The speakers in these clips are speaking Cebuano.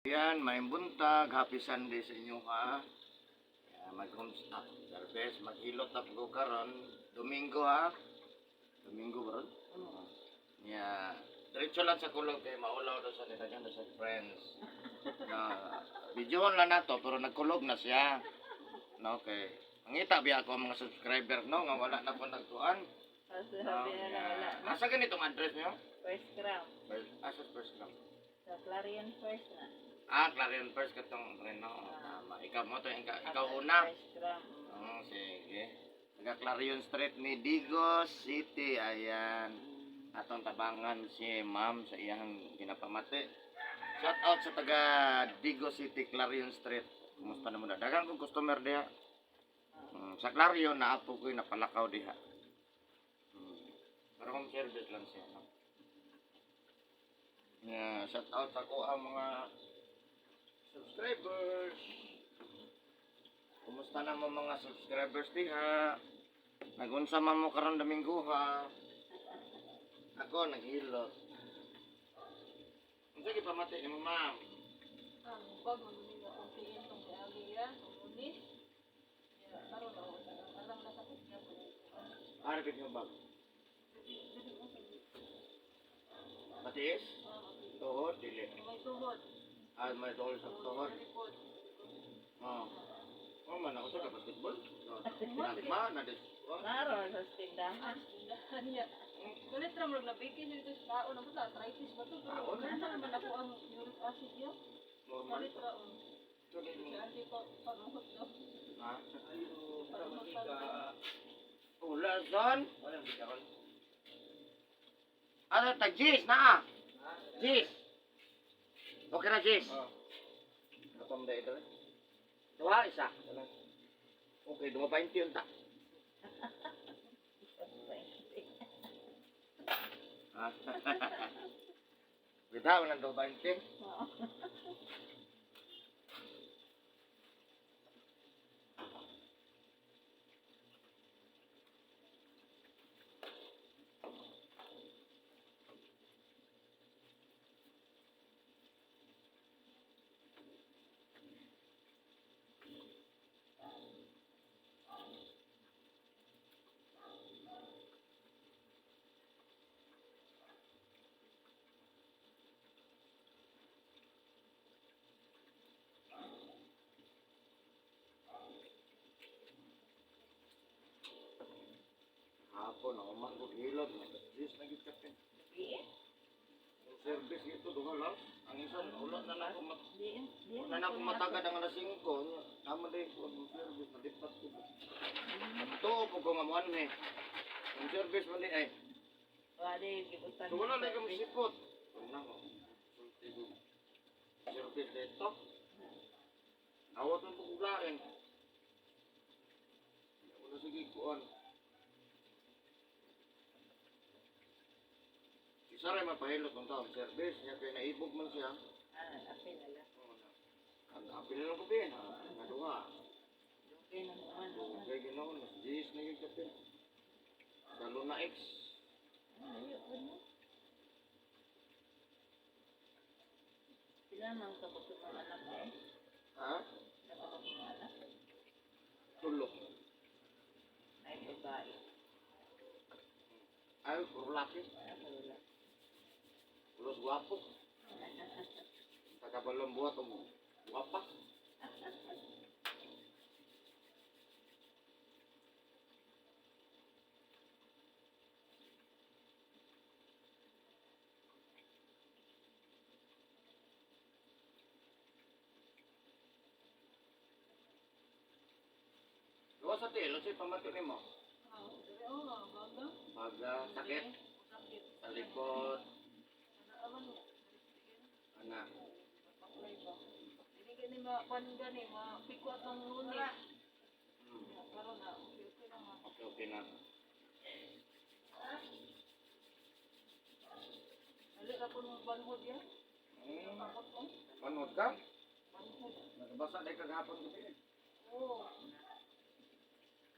Yan, may buntag. Happy Sunday sa inyo ha. Mag up service, maghilot na ko karon. Domingo ha. Domingo ba ron? Yeah. Diretso lang sa kulog kay maulaw daw sa nila dyan sa friends. Na videoon lang nato pero nagkulog na siya. No, okay. Mangita biya ako ang mga subscriber no nga wala na ko nagtuan. Sabi No, na lang wala. yeah. Nasa ganitong address niyo? First crown. First, asa first lang. Sa Clarion First na. Ah, Clarion First katong Reno. Tama. Ikaw mo to, ikaw una. First crown. Oh, sige. Taga Clarion Street ni Digos City. Ayan. Atong tabangan si ma'am sa iyang ginapamati. Shout out sa taga Digos City, Clarion Street. Kumusta na muna? Daghang kong customer diha. Sa Clarion na apo ko'y napalakaw diha. Pero home service lang siya. No? Yeah, shout out ako ang mga subscribers. Kumusta na mo mga subscribers diha? Nagunsa man mo karon Domingo ha? Ako naghilot. Unsa gipamati nimo, ma'am? Ang bag man nila kung tiin tong miagi ya, tong Lunes. Ya, karon na ako alam na sakit niya po. Ari pid mo bag. Matiis? Tuhod dili. May tuhod. Ah, may tuhod sa tuhod. Likod. Oh. Oh, man ako sa basketball. No. Ma na dis. Oh. Naroon sa tindahan. Ah, tindahan niya. Galit ra murag nabiki niya dito sa tao na basta arthritis ba to? Pero normal man ako ang uric acid niya. Normal. Galit ra on. Si auntie pa panuhot daw. Ha? Panuhot daw. Ula son. Ano ta Jis na ah. Jis. Okay na Jis. Katom da ito. Duha isa. Okay, duha pa yun ta. Ha? Bitaw ng 220. Oo. Hapon ako man ko hilot, Jis na gyud kapin. Diin. Ang service ito duha lang. Ang isa wala na na ako mat Diin. Diin. wala na ako matagad ang alas 5. Tama din ko ang service nalipat ko. Tuo po ko nga mo eh. Ang service man di ay. Wala yung gibutan. So wala na ka masipot. Wala ko. Sulti ko. Service dito. Awat mo pugulain. Wala sige kuan. Si Saray mapahilot ng taong service niya kay naibog man siya. Ah, apil na lang. Ang apil na lang ko bin. Naduha. Okay na naman. Kay Ginoo, mas Jis na gyud kapin. Sa Luna X. Ah, ayo, ano? Sila man kabuk mga anak eh. Ha? Sila kabuk mga anak. Tulo. Ay, babae. Ay, puro laki. Ah, wala. Pulos guwapo. Tagabalong buhat o guwapa. Gawa sa tilo, sa'yo pamati mo. Ah, oo, baga. Baga, sakit, Sakit. sa likod, Ano niya? anak. Paklay ba? Dili gani ma kuan gani ma piko atong Lunes. Karon na okay okay na ma. Okay na. Dali ra po nung banhod ya. Takot ko. Panood ka? Banhod. Nagbasa na kagahapon gabi eh. Oo.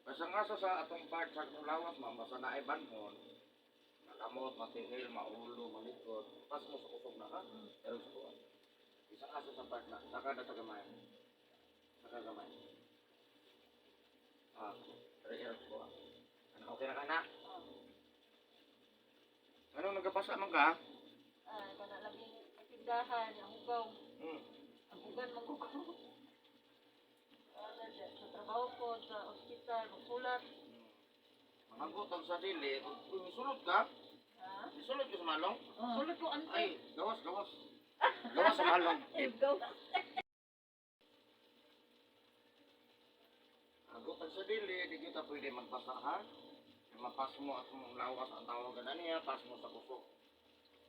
Basta nga sa atong part sa atong lawas, ma'am, basta na ay banhon. Makamot, matingil, maulo, malikot. Pas mo sa kusog na ka, pero sa kuwan. Isang asa Sa part na. Saka na sa gamay. Saka gamay. Ah, real ko. Ano, okay na ka na? Oh. Anong nagkapasa man ka? Ah, kana lagi sa tindahan, ang hugaw. Ang ugan magugaw. Ano siya, sa trabaho ko, sa ospital, magsulat. Magot ang sa dili. Kung isulod ka, Ha? isulod ka sa malong. Sulat ko, ante. Ay, gawas, gawas. Gawas sa malong. Go. Agot ang sa dili, di kita pwede magbasa ha. Kaya mapas mo at mong lawas ang tawag na niya, pas mo sa kusog.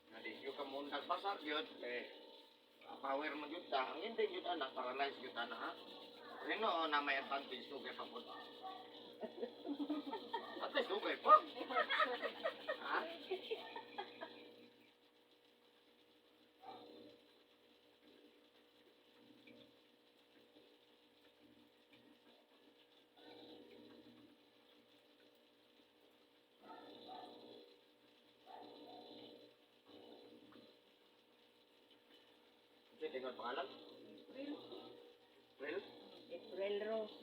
Nga di siyo ka mong nagbasa yun, eh, power mo yun ta. Ang hindi yun anak, paralyze yun ana ha. Pero na may advantage, sugay pa po. At least sugay pa. Ha? Kasi tingnan pangalan. April. April? April Rose.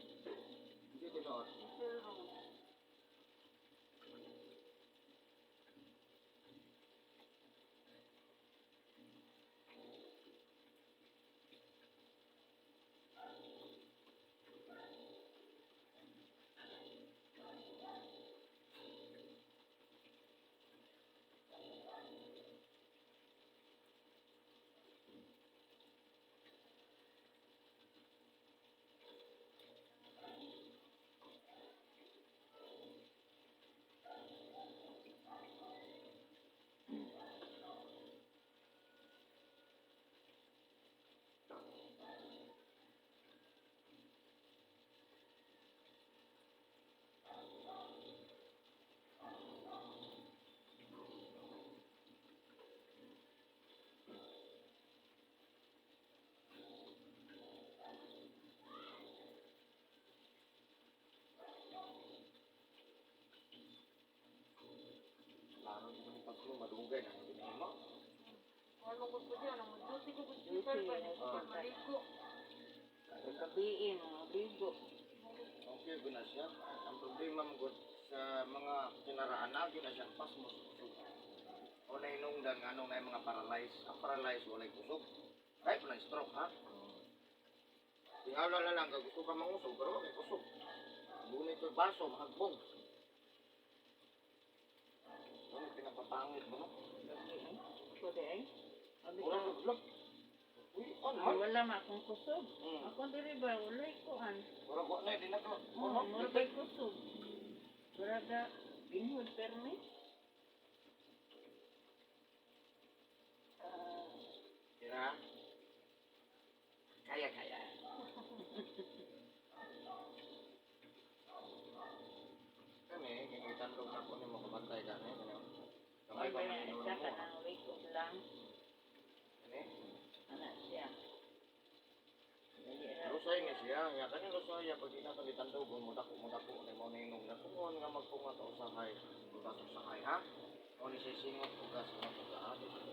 Hindi tinuod. April Rose. Laro di mo pagkulo, madugay na. Hindi na mo. Wala mo ko diyan, ang duty ko sa ospital pa, hindi ko pa maligo. Gabiin, mga ligo. Okay, guna siya. Ang problema mo gud sa mga kinaraan na, guna siya pas mo sa kusog. O nahinungdan nga anong na yung mga paralyze. Ang paralyze walay kusog. Kahit pa stroke ha. Tingala na lang, kag gusto ka mangusog, pero walay kusog. Bunit ko'y baso, mahagbong. Ano, pinapapangit mo no? Gabiin. Ako di ay. Abi Wala ko, ko, look. Uy, ano ay, man? wala ma akong kusog. Hmm. Ako diri ba, walay kuan. Wala ko na, di na ko. Oh, Ano? mura ba'y kusog. Mura binhod permi. Ah, Kira? Kaya, kaya. Kani, kinitandog na ko ni mo kabantay kani. Kani, Ay, kamay pa ba man isa mo. ka nang wake up lang. Kani, Ana siya. Dali ra. Rusay ni siya. Nga kani rusay pag di na to gitandog mo dako mo dako ni mo ninong na tungon nga magpunga ta usahay. Bugas usahay ha. O ni siya singot ugas singot ugas ha. Di siya.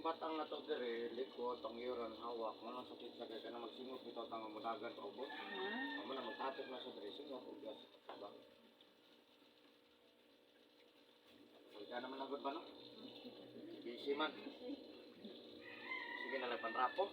Gipatang na to dire, likod, pangyuran, hawak, manong sakit sa kay kanang magsingop bitaw tang mudagan pa ubos. Amo na magtapok na sa dire, singop og gas ba. Salga naman ang good ba no? Busy man. Sige na lang panrapo.